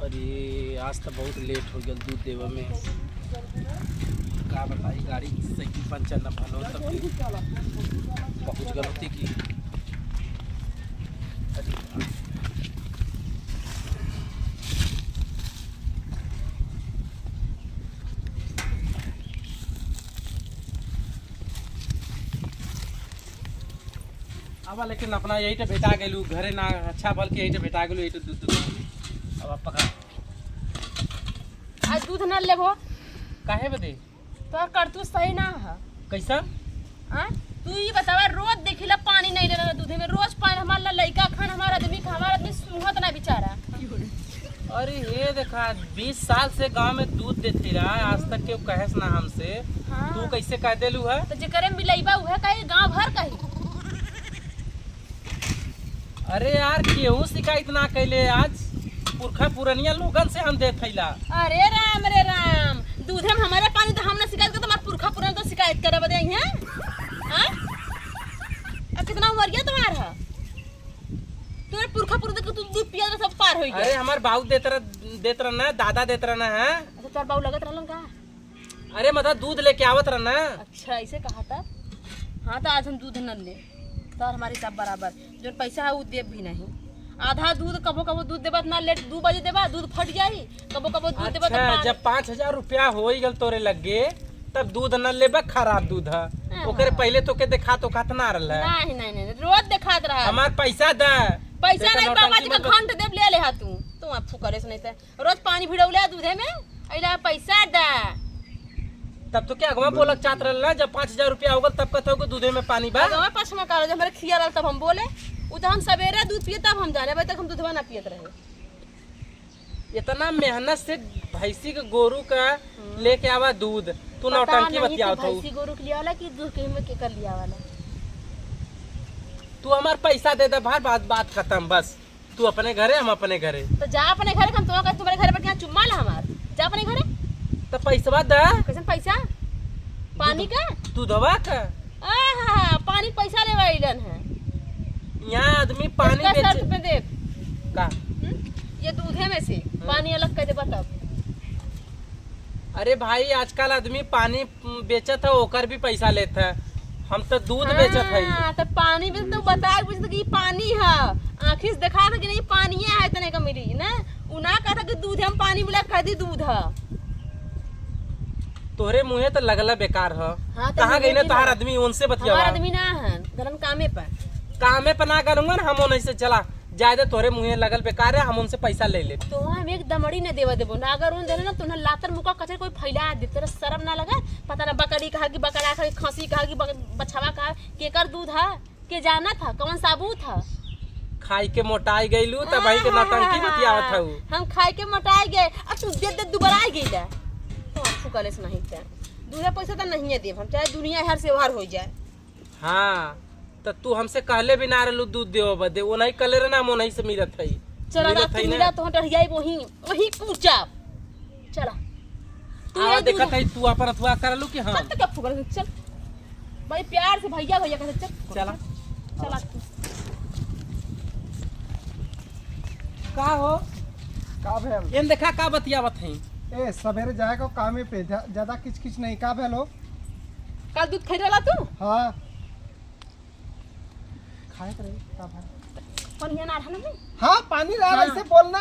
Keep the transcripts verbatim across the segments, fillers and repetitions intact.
अरे, आज त बहुत लेट होइ गल दूध देवे में। का बताई, गाड़ी, साइकिल पंचर न भलो, तब पहुँच गल होती कि। अरे, अब लेकिन अपना यही तो भेटा गेलू, घरे ना अच्छा भल के यही तो भेटा गेलू, यही तो दूध, दूध। अब आप पकड़ा। आज दूध ना लेबो। काहे बदे? तोहर करतूत सही ना ह। कैसा? आ? तू ई बतावा, रोज देखिला पानी नहीं लेना दूधे में, रोज पानी। हमार ला लइका खान, हमार आदमी खा, हमार आदमी सूंघत ना बेचारा। अरे हे देखा, बीस साल से गांव में दूध देते रहा, आज तक केहू कहेस ना हमसे। हाँ। तू कैसे कह देलू है? तो जेकरे मिलैबा उहे कही, गांव भर कही। अरे यार, केहू शिकायत ना कैले, आज पुरखा पुरनिया लोगन से हम देत हईला। अरे राम रे राम, दूधे में हमारे पानी तो हम ना शिकायत करत, हमार पुरखा पुरनिया तो शिकायत करे बदे आई हैं? हाँ? अब कितना उमरिया तुम्हार है? तोरे पुरखा पुरनिया के तू दूध पिया सब पार होई गया। अरे हमार बाऊ देत रह, देत रह ना, दादा देत रह ना है। अच्छा, तोर बाऊ लगत रहलन का? अरे, मतलब, दूध लेके आवत रह ना। अच्छा, ऐसे कहा था। हाँ, तो आज हम दूध न ले, तो हमारे सब बराबर। जो पैसा है, वो देब भी नहीं। आधा दूध, कबो कबो दूध देबा, इतना लेट, दो बजे देबा, दूध फट जाई। कबो कबो दूध देबा, तो अच्छा, पाँच जब पाँच हजार रुपया होइ गल तोरे लगे, तब दूध न लेबा, खराब दूध है। हाँ, ओकरे हाँ। पहले तोके देखा तो कहत ना रहल है। नहीं, नहीं, नहीं, रोज देखात रहा। हमार पैसा द। पैसा देखा, नहीं, बाबा नौटंकी जी का मत कर। घंट देब, ले ले हा तू। तू अब फुकरे से नहीं ते। रोज पानी भिड़ौले दूधे में, अइला पैसा दा। तब तो क्या अगवा बोलक चाहत रहल ना, जब पाँच हजार रुपया हो गल, तब कहत हो कि दूधे में पानी बा। अगवा पाँच में का, जब हमारे खिया रहल, तब हम बोले। उ तो हम सवेरे दूध पिए, तब हम जाने, अबे तक हम दूधवा ना पियत रहे। इतना मेहनत से भैंसी के गोरू का हम्म। लेके आवा दूध, तू पता नौटंकी नहीं बतियावत तू हो। भैंसी गोरू के लिए वाला कि दूध के में के कर लिया वाला। तू हमार पैसा दे दे भाई, बात, बात खत्म बस। तू अपने घरे, हम अपने घरे। तो जा अपने घरे, हम तुम्हारे, तुम्हारे घर पर क्या चुम्मा ला हमार? जा अपने घरे। तो पैसवा दा। कैसन पैसा? पानी का? दूधवा का। आहा, पानी पैसा लेवा अइलन है। यहाँ आदमी पानी इसका बेचे। शर्त पे देब। का? हम्म? ये दूधे में से हम्म। पानी अलग कर देबा तब। अरे भाई, आजकल आदमी पानी बेचत है, ओकर भी पैसा लेत है। हम तो दूध बेचत है। हाँ, तो पानी में तो बताए कुछ तो कि पानी है, आँखी से देखा था कि नहीं, पानिये है, इतने का मिली ना। उ ना कहता कि दूध, हम पानी मिला कह दी दूध है। तोहरे मुँहे तो लगला बेकार है। हाँ, तो कहाँ गई ना तोहार आदमी, उनसे बतियावा। हमार आदमी ना है, गलन कामे पर। कामे पर ना गलूंगा ना हम, उन्हीं से चला। जाए दे, तोहरे मुँहे लगल बेकार है, हम उनसे पैसा ले लेब। तो हम एक दमड़ी न देवे देबो ना, अगर उन देने ना तो ना लातर मुका कचर कोई फैला दे, तोरा शर्म ना लगे? पता ना बकरी कहा कि बकरा कहा कि खसी कहा कि बक-, बछवा कहा, केकर दूध है, के जानत है, कौन साबुत है? खाई के मोटाई गइलू, तब भाई के नौटंकी बतियावत हऊ। हम खाई के मोटाई गए, अब तू दे दे दुबराई गइला। तो फुकले से नहीं क्या? दूधे पैसा तो नहीं है देब हम, चाहे दुनिया हर से ओहर हो जाए। हाँ, त तू हमसे कहले भी ना रहलू दूध देवे बदे, ओनही कहले रहे ना, हम ओनही से मिलत हई। चला मिलत रात हई के ना। मिला तो हम टहरियाई वही, वही कूचा। चला। तू आवा ये देखत दूध हई, तू अपन अथवा करलू कि हम? चल तो क्या फुकल, चल। बड़ी प्यार से भैया, भैया कहते, चल। चला। चला तू। का हो? का भेल? एन देखा का बतियावत हई। ए, सवेरे जाए को कामे पे, जा-, ज्यादा किचकिच नहीं, का भेल हो? कल दूध खरीद वाला तू? हाँ। खाए के रही, का भाई? पनिया ना रहल में? हाँ, पानी रहल, हाँ। ऐसे बोलना।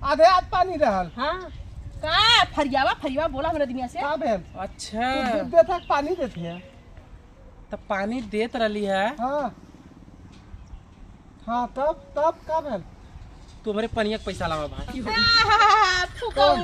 आधे हाथ पानी रहल। हाँ। का फरियावा, फरियावा बोला हमरा दुनिया से? का भेल? अच्छा। तू दूध देत है, पानी देत है? त पानी देत रहली है। हाँ। हाँ, तब, तब का भेल? तू हमरे पनिया के पैसा लावा भाई। आहा, फुकौन।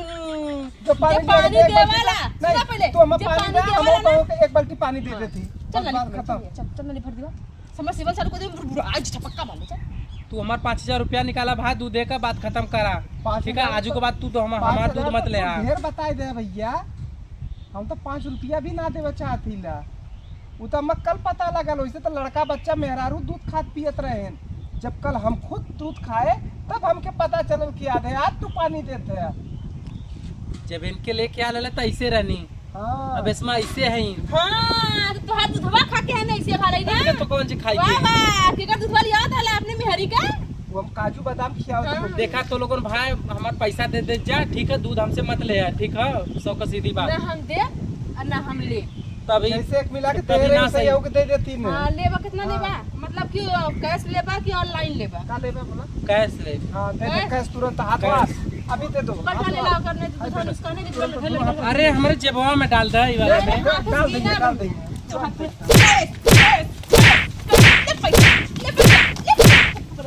जो पानी जो पानी देवे के देवाला, पैसा, सुना नहीं, पहले, तू हमें जो पानी पानी दे, हम देवाला ना। तो एक बाल्टी पानी दे हाँ। देती। चल बस ना, बात निकल, खत्म। चल, चल, चल ना, भर दियो। समझ सीवन सारू को दे, बुरा, बुरा, आज झपक्का मार ले, चल। तू हमार पाँच हजार रुपया निकाला भाई, दूध दे के बात खत्म करा। पाँच हजार ठीक है, आजू के बाद तू तो हम, पाँच हजार हमार दूध तो मत ले तू आ। ढेर बताई दे भैया, हम तो पाँच रुपया भी ना देवे चाहत ही ला। उ तो हमें कल पता लगल, वैसे तो लड़का बच्चा मेहरारू दूध खात पियत रहे। जब कल हम खुद दूध खाए, तब हमके पता चलल कि आधे हाथ तू पानी देत है। जब इनके लेके आ लेले, त ऐसे रहनी। हाँ। अब इसमें ऐसे है ही। हाँ, तो तोहार दूधवा खा के है ना ऐसे भलाई ना? तो कौन सी खाई वाह, के? वाह, केकर दूधवा लिया था ला अपने मेहरी का? वो हम काजू बादाम खियाओ हाँ। देखा तो लोगन भाई, हमार पैसा दे दे जा, ठीक है, दूध हमसे मत ले यार, ठीक है, सौ का सीधी बात। ना हम दे और ना हम ले। तभी जैसे एक मिला के तभी दे रहे ना हैं, सही। सही होके दे दे तीन। हाँ, लेबा कितना हाँ। लेबा? मतलब कि, अ, कैश लेबा कि ऑनलाइन लेबा? का लेबा बोला? कैश ले। हाँ, दे दे कैश। कैश तुरंत हाथ कैश। हाथ। अभी दे दो। कल हाथ ले हाथ। लाओ करने तो दूसरा नुस्कान है कि तुरंत तुरंत हाथ। अरे, हमारे जेबवा में डाल दे, ये वाला ले, में। डाल, डाल देंगे, डाल देंगे। ले पैसा, ले पैसा, ले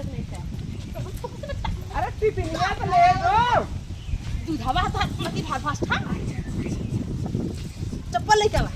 पैसा। अरे, टिफिनिया तो ले लो। दूधवा तो हाथ मती भाग फास्ट, हाँ? चप्पल लेके आवा।